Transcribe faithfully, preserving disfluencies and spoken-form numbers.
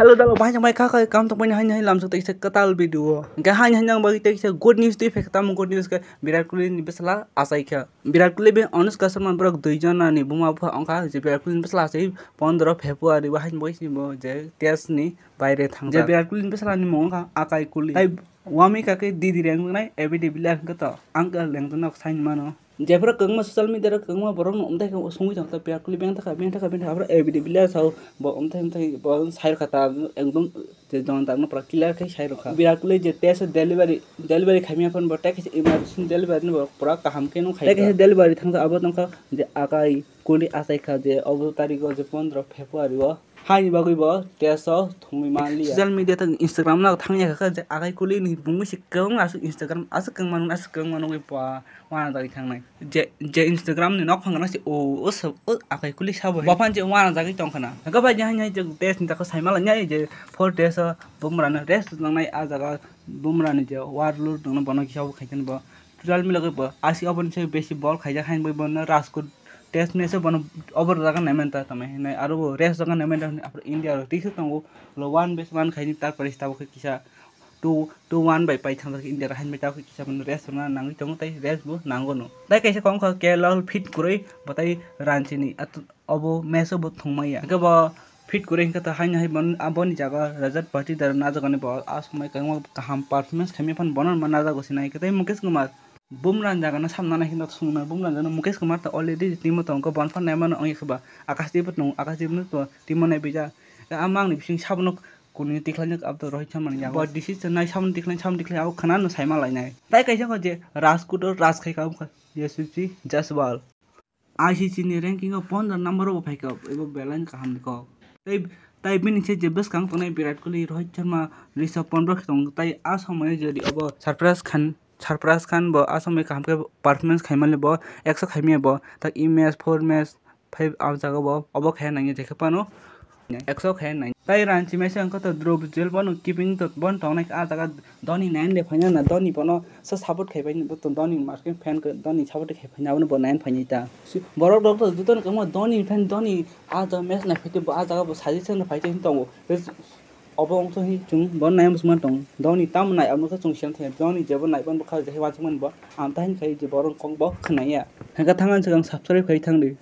Hello, dalo, bahai jang bai kha khai kam tong pai haini hai lamsok tei kisa kwtal video. Hingke haini hai nang bagwi tei kisa good news twi phek tamo good news khe Virat Kohli ni bwsala achai kha. Virat Kohli bai Anushka Sharma borok dui jona ni buma bupha wngkha je Virat Kohli ni bwsala achai pondro February o haini bagwi sini bo je test ni baire thangjak. Je Virat Kohli ni bwsala ni mung wngkha Akai Kohli. Tai wami kake didi reng nai A B de Villiers hingke to ang leng nok sai mano. Jephuru kwbangma social media o kwbangma borok no omthai khe songwi tongkha, Virat Kohli beng thaka, beng thaka, beng thaka, aphuru A B de Villiers sao bo omthai, omthai bo sai rwkha ta, ekdom je jon tak no pura clear khe sai rwkha. Virat Kohli je test delivery, delivery khaimya phano bo tei kaisa emergency delivery no bo pura kaham khe no khai. Tei kaisa delivery thangsa abo tongkha je Akai Kohli achai kha je obo tarik o je pondro February o. Haini bagwi bo test o thwngwi manliya. Social media tei Instagram no thangya kha je Akai Kohli ni bumung se kwbang aswk Instagram aswk kwbang manu aswk kwbang manu ba wana jagwi thangnai. Je, je Instagram ni nok phang gana se o, o sa-, o Akai Kohli sabo. Bo phan je wana jagwi tong khana. Hwnkhe bai je haini hai je test ni tako sai malai nai je four test o Bumrah no rest nangnai a jaga Bumrah ni je warlord nangno bono kisa bo khai khani bo. Total milogwi bo asi obo ni se besi ball khaijak haini bagwi bono Rajkot test match o bono over jaga naimanta tamo hinwi aro bo rest jaga naimanta hinwi aphuru India rok tisa tongo ulo one base one khaini tar pore tabuk khe kisa two, two one bai pai thangjak India rok haini bai tabuk khe kisa bono rest rwna nangwi tongo tei rest bo nango no. Tai kaisa kok wngkha K L Rahul fit kwrwi bo tai Ranchi ni at-, obo match o bo thwngmaya. Hwnkhe bo fit kwrwi hwnkhe to haino hai bon-, aboni jaga Rajat Patidar najagani bo a somoi kwbangma kaham performance khaimya phano bono ma najago se nai khe tei Mukesh Kumar. Bumrah ni jaga no samna nai khe no songna Bumrah ni jaga no Mukesh Kumar to already team o tongo, bo phano naimano wngya khe ba Akashdeep bo tongo, Akashdeep no to team o naibija. A mang ni bising sabono kunu tikhlai nok abdo Rohit Sharma ni jaga. Bo decision nai sabono tikhlai, sabono tikhlai abo khana no saima lainai. Tai kaisa ko je Rajkot o Raj khai ka wngkha Yashasvi Jaiswal. I C C ni ranking o pondro number o bo phaikha, ebo belai kaham ni kok. Tai, tai bini se je bwskang tongnai Virat Kohli, Rohit Sharma, Rishabh Pant rok tong, tai a somoi jodi obo Sarfaraz Khan, Sarfaraz Khan bo a somoi kaham khe performance khaimani bo ekso khaimya bo, tak e match, four match, five a jaga bo obo khe nangya je khe phano. Ekso khe nai. Tai Ranchi match wngkha to draw bujel bono keeping to bono tongnai kha, ah jaga Dhoni nine de phaina na, Dhoni bono se support khai pai, bo to Dhoni marke fan khe Dhoni support khai pai na, abono bo nine phainai ta. Si-, borok rok to joto no kwbangma Dhoni fan, Dhoni ah jaga match nai phaite bo ah jaga bo suggestion rok phaite hin tongo. Obo wngkha hin chwng bo nai muchungma tong. Dhoni tamo nai amo khe chwng siyan thai. Dhoni jebo nai ban bwkha je wansukmani bo. Ang ta hin khai je borok kok bo khwnaya. Hwnkhe thang ang subscribe khai thang di.